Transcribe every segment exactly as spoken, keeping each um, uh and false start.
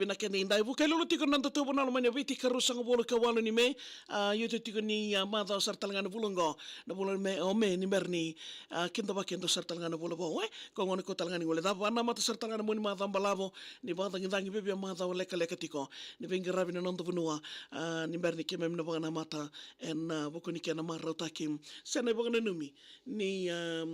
Vinaka ni dai vuka e lolo tiko na noda tubu na loma ni Viti ka ruasagavulu ka walu ni Me. A, io tiko ni, a, macawa sara tale ga na vula oqo, na vula o Me, o Me ni bera ni, a, kidavaki e dua sara tale ga na vula vou, e? Ko gona ko tale ga ni gole cava, vakanamata sara tale ga na mua ni macawa balavu, ni vakacagicagi vevia macawa lekaleka tiko, ni veiqaravi na noda vanua, a, ni bera ni keimami na vakanamata ena, a, vuku ni kena marautaki se na ivakananumi ni, a,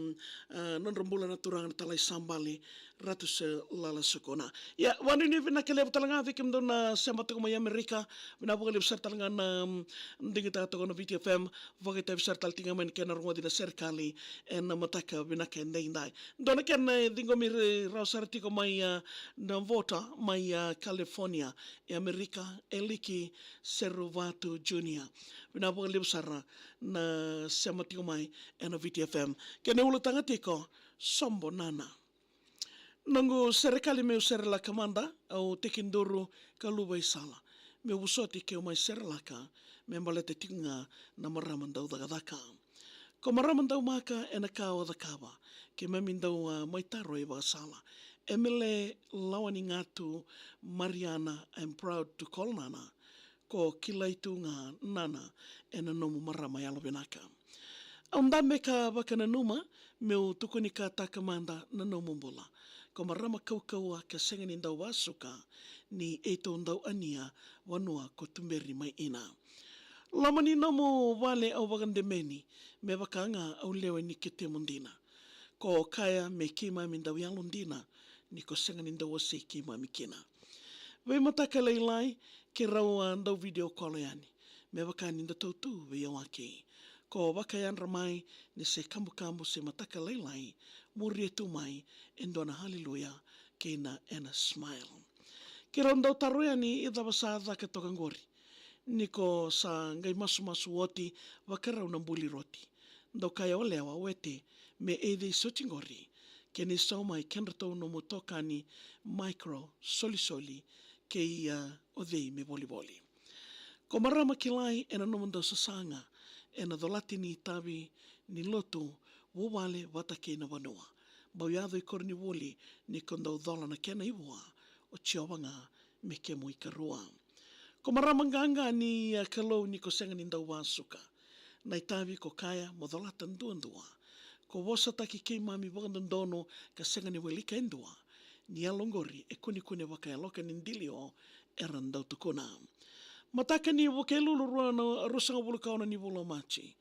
a, nodra bula na turaga na talai sa bale, Ratu Salala Sukuna. Ia, vakanuinui vinaka levu tale ga vei kemudou na sema tiko mai Amerika, vinaka vakalevu sara tale ga na, mm, digitaka tiko na Viti F M, vakaitavi sara tale tiko ga mai na kena rogoci na serekali ena mataka vinaka edaidai. Dua na kena e ciqomi ira rawa sara tiko mai, a, Navota, mai, a, California, e Amerika, Eliki Seruvatu Junior. Vinaka vakalevu sara na sema tiko mai ena Viti F M. Kena ulutaga tiko, Sobo Nana. Noqu serekali meu serelaka mada, au tekiduru ka luva i sala. Meu vosoti keu mai serelaka, me baleta tiko ga na marama dau cakacaka. Ko marama dau maka ena ka o cakava, keimami dau, a, mai taro i vakasala. Emele Lawanigatu Mariana, I'm proud to call Nana. Ko kilai tu ga Nana ena nomu marama yalovinaka. Au dabe ka vakananuma meu tukunikataka mada na nomu bula. Ko marama kaukauwa ka sega ni dau vasuka, ni eitou dau ania vanua ko tuberi mai Ina. Loma ni nomu vale au vakademeni, me vaka ga au lewe ni ketemu dina. Ko kaya me keimami dau yalodina, ni ko sega ni dau wasei keimami kina. Veimataka lailai, keirau a dau video call yani, me vaka ni datou tu vei Awaki. Ko vakayadra mai ni se kabukabu se mataka lailai, muria tu mai e dua na haleluya kei na ena smile. Keirau dau taro yani, i cava sa caka toka qori? Ni ko sa qai masumasu oti, vakarau na buli roti. Dau kaya o Lewa, Wete, me e cei soti qori? Kena isau mai kedratou nomu tokani, Micro, Solisoli, kei, a, o cei me volivoli. Ko marama kilai ena nomu dau sasaga, ena colati ni itavi ni lotu, vuvale vata kei na vanua. Bau yaco i koronivuli, ni ko dau cola na kena ivua, o Jiova ga me kemu ikarua. Ko marama qaqa ni, a, Kalou, ni ko sega ni dau vasuka. Na itavi ko kaya mo colata duadua. Ko vosataki keimami vakadodonu ka sega ni wilika e dua. Ni yalo qori e kunekune vakayaloka ni dilio, era dau tukuna. Mataka ni Vukelulu rua na, ruasagavulu ka ono ni vula o Maji.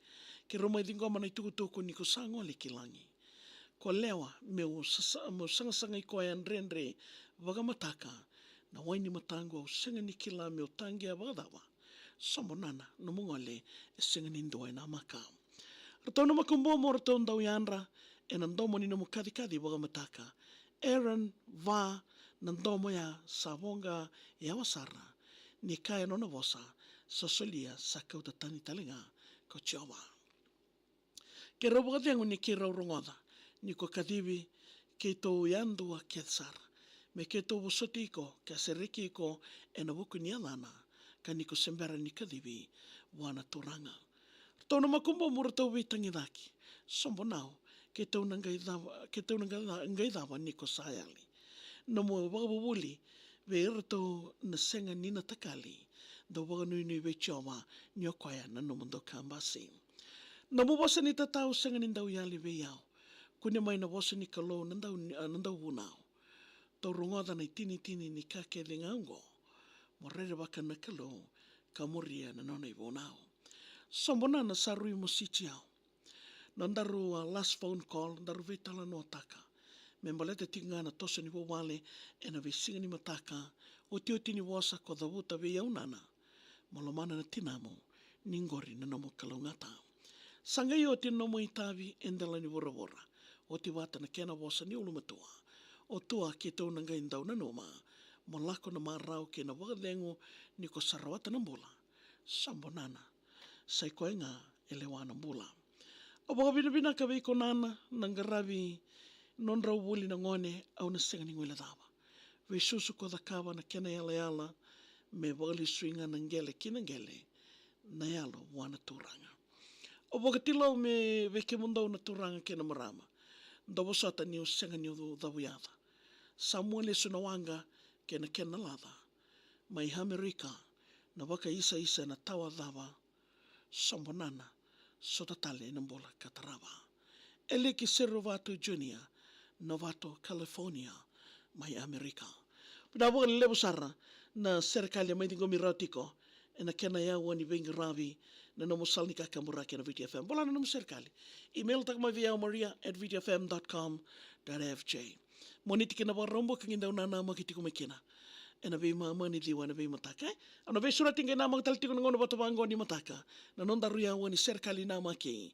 Keirau mai ciqoma na itukutuku ni ko sa gole ki lagi. Ko Lewa, meu sasa-, meu sagasagai koya dredre vakamataka. Na wai ni mataqu au sega ni kila meu taqea vakacava. Sobo Nana, nomu gole e sega ni dua e namaka. Ratou na makubua mo ratou dau yadra ena domo ni nomu kacikaci vakamataka. Aaron, va, na domo ya sa voqa yawa sara. Ni kaya nona vosa, sa solia, sa kauta tani tale ga ko Jiova. Keirau vakacegu ni keirau rogoca ni ko kacivi keitou yadua kece sara. Me keitou vosoti iko ka sereki iko ena vuku ni yacana, ka ni ko se bera ni kacivi vua na Turaga. Ratou na makubua mo ratou veitagicaki. Sobo Nau, keitou na qai cava, keitou na qai ca-, qai cava ni ko sa yali. Nomu vakavuvuli vei iratou na sega ni na takali. Dau vakanuinui vei Jiova, ni o koya na nomu daukabasi. Nomu vosa ni tatau sega ni dau yali vei au. Kune mai na vosa ni Kalou na dau, na dau vunau. Tou rogoca na itinitini ni ka kece ga oqo. Mo rerevaka na Kalou ka muria na nona ivunau. Sobo Nana, sa rui mositi au. Na daru, a, last phone call, daru veitalanoataka me baleta tiko ga na toso ni vuvale ena veisiga ni mataka. Otioti ni vosa ko cavuta vei au, Nana, mo lomana na tinamu, ni qori na nomu kalougata. Sa qai oti na nomu itavi e dela ni vuravura, oti vata na kena vosa ni ulumatua. O tua, keitou na qai dau nanuma mo lako na marau kei na vakacegu ni ko sa rawata na bula. Sobo Nana, sa i koya ga e lewa na bula. Au vakavinavinaka vei iko Nana na qaravi nodrau vuli na gone, au na sega ni guilecava. Veisusu ko cakava na kena yalayala me vakalesui ga na qele ki na qele, na yalo vua na Turaga. Au vakatilou me vei kemudou na turaga kei na marama. Dou vosota niu sega niu cavuyaca. Sa mua lesu na waqa kei na kena laca. Mai Amerika, na vakaisaisa na tawa cava, sobo nana, sota tale na bula ka tarava. Eliki Seruvatu Junior, Novato, California, mai Amerika. Vinaka vakalevu sara na serekali e mai ciqomi rawa tiko ena kena yawa ni veiqaravi na nomu sala ni kakaburaki ena V T F M. Vola na nomu serekali. Email taka mai vei au, maria at V T F M dot com dot F J. Moniti kina Vakaraubuka, qai dau nanamaki tiko mai kina ena veimama ni ciwa ena veimataka, e? Au na veisureti qai namaka tale tiko na gauna vata vaqo ni mataka na nodaru yawa ni serekali namaki.